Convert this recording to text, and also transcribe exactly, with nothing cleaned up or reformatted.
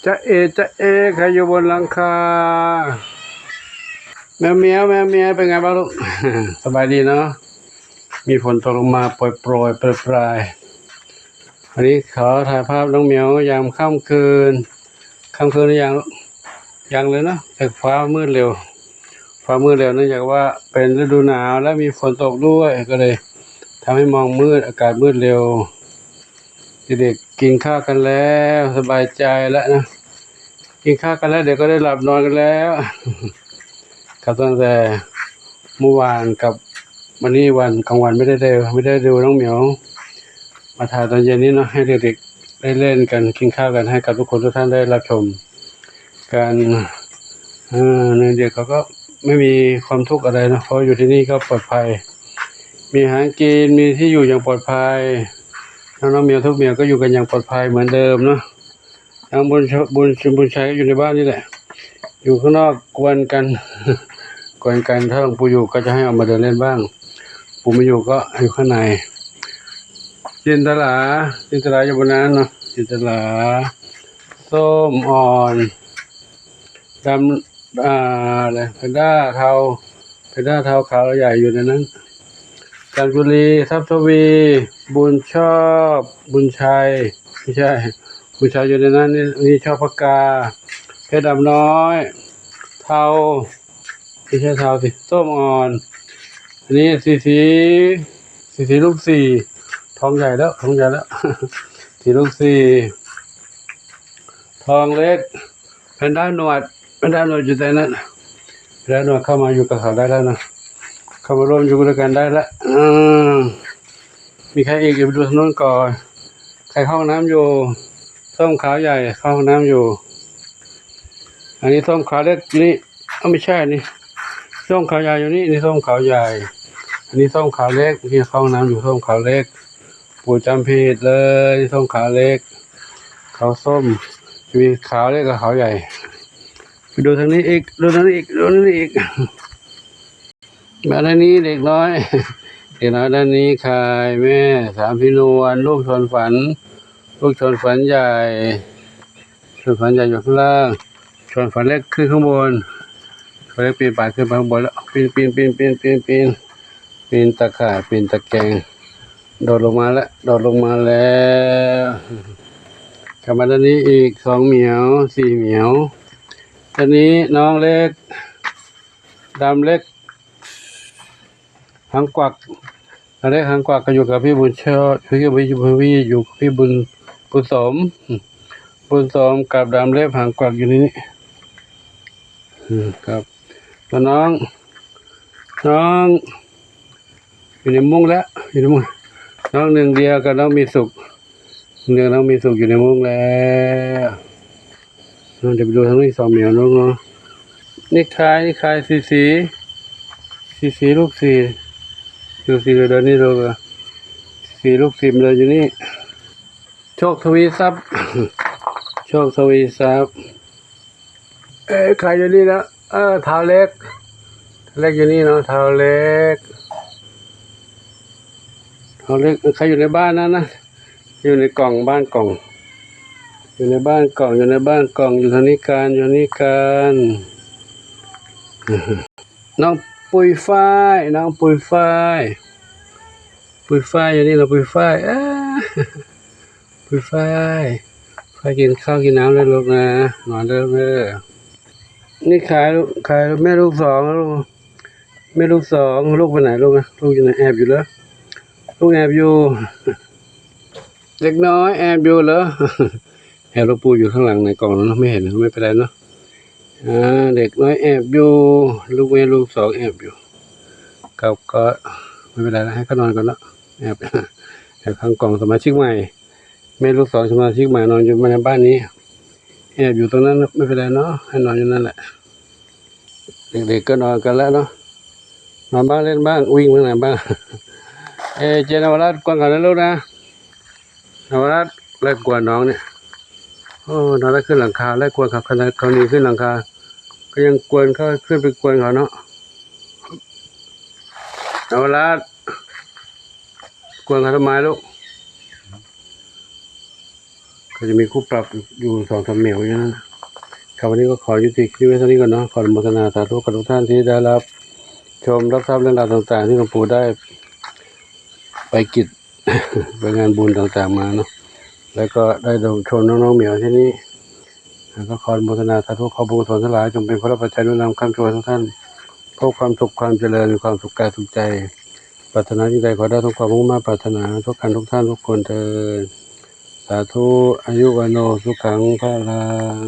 จ๊ะเอ จ๊ะเอ ใครอยู่บนหลังคา แมวเหมียว แมวเหมียว เป็นไงบ้างลูก สบายดีเนาะ มีฝนตกลงมาโปรยๆ ปรยๆ วันนี้ขอถ่ายภาพน้องเหมียวยามค่ำคืน ค่ำคืนหรือยัง ยังเลยเนาะ แต่ฟ้ามืดเร็ว ฟ้ามืดเร็วเนื่องจากว่าเป็นฤดูหนาวและมีฝนตกด้วย ก็เลยทำให้มองมืด อากาศมืดเร็ว เด็กๆ กินข้าวกันแล้ว สบายใจแล้วนะ กินข้าวกันแล้ว เดี๋ยวก็ได้หลับนอนกันแล้ว ครับ ตั้งแต่เมื่อวานกับวันนี้วันกลางวันไม่ได้ ไม่ได้ดูน้องเหมียว มาถ่ายตอนเย็นนี้เนาะ ให้เด็กๆ ได้เล่นกัน กินข้าวกัน ให้กับทุกคนทุกท่านได้รับชมกัน เออ เด็กเขาก็ไม่มีความทุกข์อะไรเนาะ เพราะอยู่ที่นี่ก็ปลอดภัย มีอาหารกิน มีที่อยู่อย่างปลอดภัย น้องๆ เหมียวทุกเหมียวก็อยู่กันอย่างปลอดภัยเหมือนเดิมเนาะ ทั้งบุญช- บุญ- บุญชัยก็อยู่ในบ้านนี่แหละ อยู่ข้างนอกกวนกัน กวนกัน ถ้าหลวงปู่อยู่ก็จะให้ออกมาเดินเล่นบ้าง ปู่ไม่อยู่ก็อยู่ข้างใน จินตลา จินตลาอยู่บนนั้นเนาะ จินตลา ส้มอ่อน ดำ อ่า อะไร แพนด้าเทา แพนด้าเทาขาวใหญ่อยู่ในนั้น จามจุลี ทรัพย์ทวี บุญชอบ บุญชัย ไม่ใช่ บุญชัยอยู่ในนั้น นี่ นี่ชอบปากกา เพชรดำน้อย เทา ไม่ใช่เทาสิ ส้มอ่อน อันนี้สีสี สีสีลูกสี่ ทองใหญ่แล้ว ทองใหญ่แล้ว สีลูกสี่ ทองเล็ก แพนด้าหนวด แพนด้าหนวดอยู่ในนั้น แพนด้าหนวดเข้ามาอยู่กับเขาได้แล้วนะ เข้ามาร่วมอยู่ด้วยกันได้แล้ว อืม มีใครอีก เดี๋ยวไปดูทางนู้นก่อน ใครเข้าห้องน้ำอยู่ ส้มขาวใหญ่เข้าห้องน้ำอยู่ อันนี้ส้มขาวเล็กนี่ เอ้า ไม่ใช่นี่ ส้มขาวใหญ่อยู่นี่ นี่ส้มขาวใหญ่ อันนี้ส้มขาวเล็ก ที่เข้าห้องน้ำอยู่ ส้มขาวเล็ก ปู่จำผิดเลย นี่ส้มขาวเล็ก ขาวส้ม มีขาวเล็กกับขาวใหญ่ ไปดูทางนี้อีก ดูทางนี้อีก ดูทางนี้อีก มาด้านนี้เด็กน้อย เด็กน้อยด้านนี้ ใคร แม่ สามพี่นวล ลูกชวนฝัน ลูกชวนฝันใหญ่ ชวนฝันใหญ่อยู่ข้างล่าง ชวนฝันเล็กขึ้นข้างบน ชวนเล็กปีนป่ายขึ้นไปข้างบนแล้ว ปีน ปีน ปีน ปีน ปีน ปีน ปีนตะข่าย ปีนตะแกรง โดดลงมาแล้ว โดดลงมาแล้ว กลับมาด้านนี้อีก สองเหมียว สี่เหมียว ด้านนี้น้องเล็ก ดำเล็ก หางกวัก ดำเล็กหางกวักก็อยู่กับพี่บุญเชิด พี่บุญ พี่อยู่กับพี่บุญ บุญสม บุญสมกับดำเล็กหางกวักอยู่ในนี้ อืม ครับ แล้วน้อง น้อง อยู่ในมุ้งแล้ว อยู่ในมุ้ง น้องหนึ่งเดียวกับน้องมีสุข หนึ่งเดียวน้องมีสุขอยู่ในมุ้งแล้ว เดี๋ยวไปดูทางนี้ สองเหมียวน้องเนาะ นี่ใคร นี่ใคร สีสี สีสีลูกสี่ ลูกสี่เดินนี่ลูก สีลูกสี่มันเดินอยู่นี่ โชคทวีทรัพย์ โชคทวีทรัพย์ เอ้ย ใครอยู่นี่นะ เออ เท้าเล็ก เท้าเล็กอยู่นี่เนาะ เท้าเล็ก เท้าเล็ก ใครอยู่ในบ้านนั้นนะ อยู่ในกล่อง บ้านกล่อง อยู่ในบ้านกล่อง อยู่ในบ้านกล่อง อยู่ทางนี้กัน อยู่นี่กัน น้องปุยฝ้าย น้องปุยฝ้าย ปุยฝ้ายอยู่นี่ น้องปุยฝ้าย อ้า ปุยฝ้าย ฝ้ายกินข้าวกินน้ำแล้วลูกนะ นอนแล้วเด้อ นี่ใคร ใคร แม่ลูกสอง ลูก แม่ลูกสอง ลูกไปไหนลูกอะ ลูกอยู่ไหน แอบอยู่เหรอ ลูกแอบอยู่ เด็กน้อยแอบอยู่เหรอ แอบหลวงปู่อยู่ข้างหลังในกล่องนั้นเนอะ ไม่เห็นนะ ไม่เป็นไรเนาะ อ่า เด็กน้อยแอบอยู่ ลูกแม่ลูกสองแอบอยู่ ครับ ก็ไม่เป็นไรนะ ให้เขานอนก่อนเนาะ แอบ แอบข้างกล่อง สมาชิกใหม่ แม่ลูกสอง สมาชิกใหม่นอนอยู่ในบ้านนี้ แอบอยู่ตรงนั้นนะ ไม่เป็นไรเนาะ ให้นอนอยู่นั่นแหละ เด็กๆก็นอนกันแล้วเนาะ นอนบ้างเล่นบ้าง วิ่งไปไหนบ้าง เอ เจนวรัตน์กวนเขานะลูกนะ นวรัตน์ไล่กวนน้องเนี่ย โอ้ นอนได้ขึ้นหลังคา ไล่กวนเขา ขนาดเขาหนีขึ้นหลังคา ก็ยังกวนเขา ขึ้นไปกวนเขาเนาะ นวรัตน์ กวนเขาทำไมลูก ใค ก็จะมีคู่ปรับอยู่สองสามเหมียวอยู่นะ ครับ วันนี้ก็ขอยุติคลิปไว้เท่านี้ก่อนเนาะ ขออนุโมทนาสาธุกับทุกท่านที่ได้รับชมรับทราบเรื่องราวต่างๆ ที่หลวงปู่ได้ไปกิจ ไปงานบุญต่างๆมาเนาะ แล้วก็ได้ชมน้องๆเหมียวที่นี่ แล้วก็ขออนุโมทนาสาธุ ขอบุญกุศลทั้งหลายจงเป็นพลปัจจัยหนุนนำค้ำชูให้ทุกท่าน พบความสุขความเจริญ มีความสุขกายสุขใจ ปรารถนาสิ่งใดขอได้ทุกความมุ่งมา่ปรารถนา ทุกท่านทุกท่านทุกคนเทอญ สาธุ อายุวัณโณ สุขัง พลัง